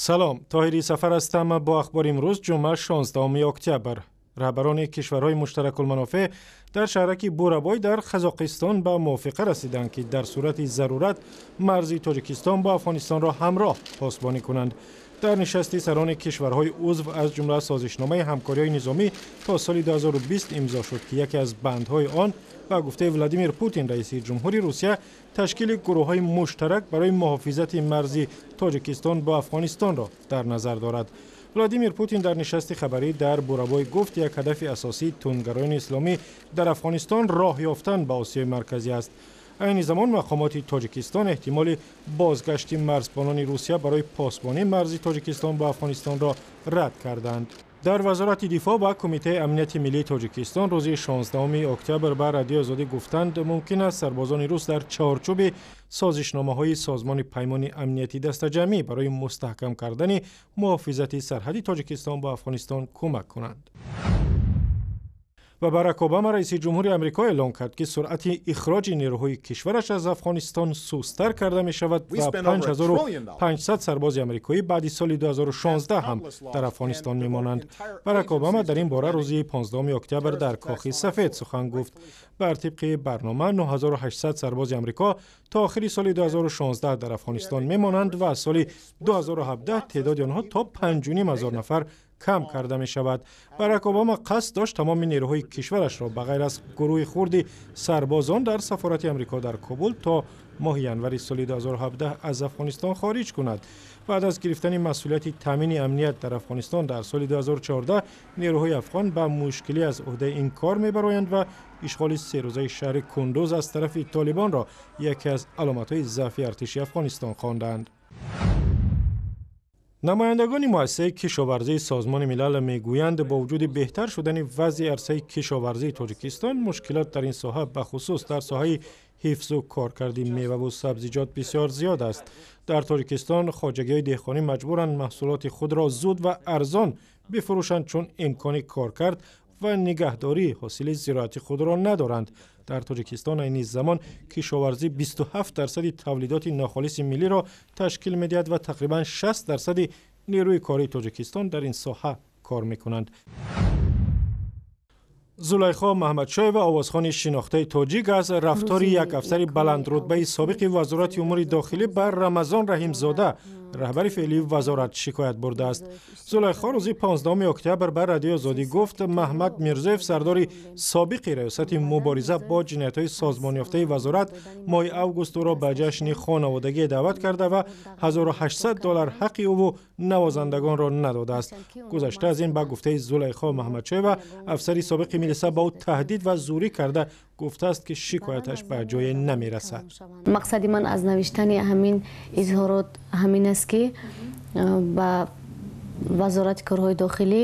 Салом, Тоҳири Сафар ҳастам бо ахбори имрӯз, ҷумъа, 16 октябр. Раҳбарони кишварҳои муштаракулманофеъ дар шаҳраки Бурабой дар Қазоқистон ба мувофиқа расиданд, ки дар сурати зарурат марзи Тоҷикистон бо Афғонистонро ҳамроҳ посбонӣ кунанд. Дар нишасти сарони кишварҳои узв, аз ҷумла созишномаи ҳамкориҳои низомӣ то соли 2020 имзо шуд, ки яке аз бандҳои он, ба гуфтаи Владимир Путин, раиси ҷумҳури Русия, ташкили гурӯҳҳои муштарак барои муҳофизати марзи Тоҷикистон бо Афғонистонро дар назар дорад. Владимир Путин дар нишасти хабарӣ дар Бурабой гуфт, як ҳадафи асосии тундгароёни исломӣ дар Афғонистон роҳ ёфтан ба Осиёи Марказӣ аст. Айни замон мақомоти Тоҷикистон эҳтимоли бозгашти марзбонони Русия барои посбонии марзи Тоҷикистон бо Афғонистонро рад карданд. Дар Вазорати дифоъ ва Кумитаи амнияти миллии Тоҷикистон рӯзи 16 октябр ба Радиои Озодӣ гуфтанд, мумкин аст сарбозони рус дар чаҳорчӯби созишномаҳои Созмони Паймони Амнияти Дастаҷамъӣ барои мустаҳкам кардани муҳофизати сарҳади Тоҷикистон бо Афғонистон кӯмак кунанд. Ва Барак Обама, раиси ҷумҳури Амрико, эълон кард, ки суръати ихроҷи нерӯҳои кишвараш аз Афғонистон сустар карда мешавад ва 5500 сарбози амрикоӣ баъди соли 2016 ҳам дар Афғонистон мемонанд. Барак Обама дар ин бора рӯзи 15 октябр дар Кохи Сафед сухан гуфт. Бар тибқи барнома, 9800 сарбози Амрико то охири соли 2016 дар Афғонистон мемонанд ва аз соли 2017 теъдоди онҳо то 5500 нафар кам карда мешавад. Барак Обама қасд дошт тамоми нерӯҳои кишварашро, ба ғайр аз гурӯҳи хурди сарбозон дар сафорати Амрико дар Кобул, то моҳи январи соли 2017 аз Афғонистон хориҷ кунад. Баъд аз гирифтани масъулияти таъмини амният дар Афғонистон дар соли 2014, нерӯҳои афғон ба мушкилӣ аз ӯҳдаи ин кор мебароянд ва ишғоли серӯзаи шаҳри Кундуз аз тарафи Толибонро яке аз аломатҳои заъфи артиши Афғонистон хонданд. Намояндагони муассисаи кишоварзии Созмони Милал мегӯянд, бо вуҷуди беҳтар шудани вазъи арсаи кишоварзии Тоҷикистон, мушкилот дар ин соҳа, бахусус дар соҳаи ҳифзу коркарди меваву сабзиҷот, бисёр зиёд аст. Дар Тоҷикистон хоҷагиҳои деҳқонӣ маҷбуранд маҳсулоти худро зуд ва арзон бифурӯшанд, чун имкони коркард ва нигаҳдории ҳосили зироати худро надоранд. Дар Тоҷикистон айни замон кишоварзӣ 27 дарсади тавлидоти нохолиси миллиро ташкил медиҳад ва тақрибан 60 дарсади нерӯи кории Тоҷикистон дар ин соҳа кор мекунанд. Зулайхо Маҳмадшоева, овозхони шинохтаи тоҷик, аз рафтори як афсари баландрутбаи собиқи Вазорати умури дохилӣ ба Рамазон Раҳимзода, раҳбари феълии вазорат, шикоят бурдааст. Зулайхо рӯзи 15 октябр ба Радиои Озодӣ гуфт, Маҳмад Мирзоев, сардори собиқи Раёсати мубориза бо ҷиноятҳои созмонёфтаи вазорат, моҳи август ӯро ба ҷашни хонаводагӣ даъват карда ва 1800 доллар ҳаққи ӯву навозандагонро надодааст. Гузашта аз ин, ба гуфтаи Зулайхо Маҳмадшоева, афсари собиқи милиса ба ӯ таҳдид ва зӯрӣ карда, гуфтааст, ки шикояташ ба ҷое намерасад. Мақсади ман аз навиштани ҳамин изҳорот ҳамин аст, ки ба Вазорати корҳои дохилӣ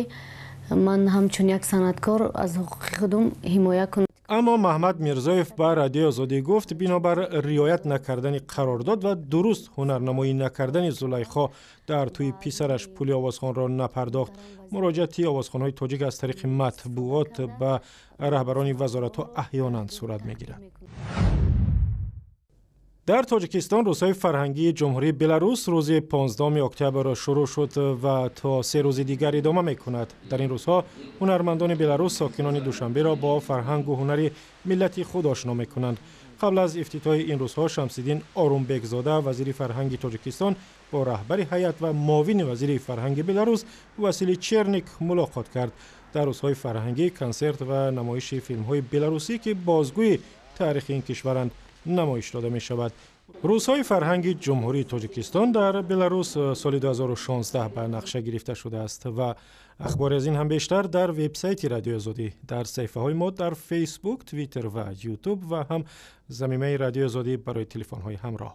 ман ҳамчун як санъаткор аз ҳуқуқи худум ҳимоя кунам. Аммо Маҳмад Мирзоев ба Радиои Озодӣ гуфт, бинобар риоят накардани қарордод ва дуруст ҳунарнамоӣ накардани Зулайхо дар тӯи писараш, пули овозхонро напардохт. Муроҷиати овозхонҳои тоҷик аз тариқи матбуот ба раҳбарони вазоратҳо аҳёнан сурат мегирад. Дар Тоҷикистон рӯзҳои фарҳангии Ҷумҳурии Беларус рӯзи 15 октябр шурӯъ шуд ва то 3 рӯзи дигар идома мекунад. Дар ин рӯзҳо ҳунармандони беларус сокинони Душанберо бо фарҳангу ҳунари миллати худ ошно мекунанд. Қабл аз ифтитоҳи ин рӯзҳо Шамсиддин Орумбекзода, вазири фарҳанги Тоҷикистон, бо раҳбари ҳайат ва муовини вазири фарҳанги Беларус Василий Черник мулоқот кард. Дар рӯзҳои фарҳангӣ консерт ва намоиши филмҳои беларусӣ, ки бозгӯи таърихи ин кишваранд, намоиш дода мешавад. Рӯзҳои фарҳанги Ҷумҳурии Тоҷикистон дар Беларус соли 2016 ба нақша гирифта шудааст ва ахбори аз ин ҳам бештар дар вебсайти Радиои Озодӣ, дар саҳифаҳои мо дар Фейсбук, Твиттер ва Ютуб ва ҳам замимаи Радиои Озодӣ барои телефонҳои ҳамроҳ.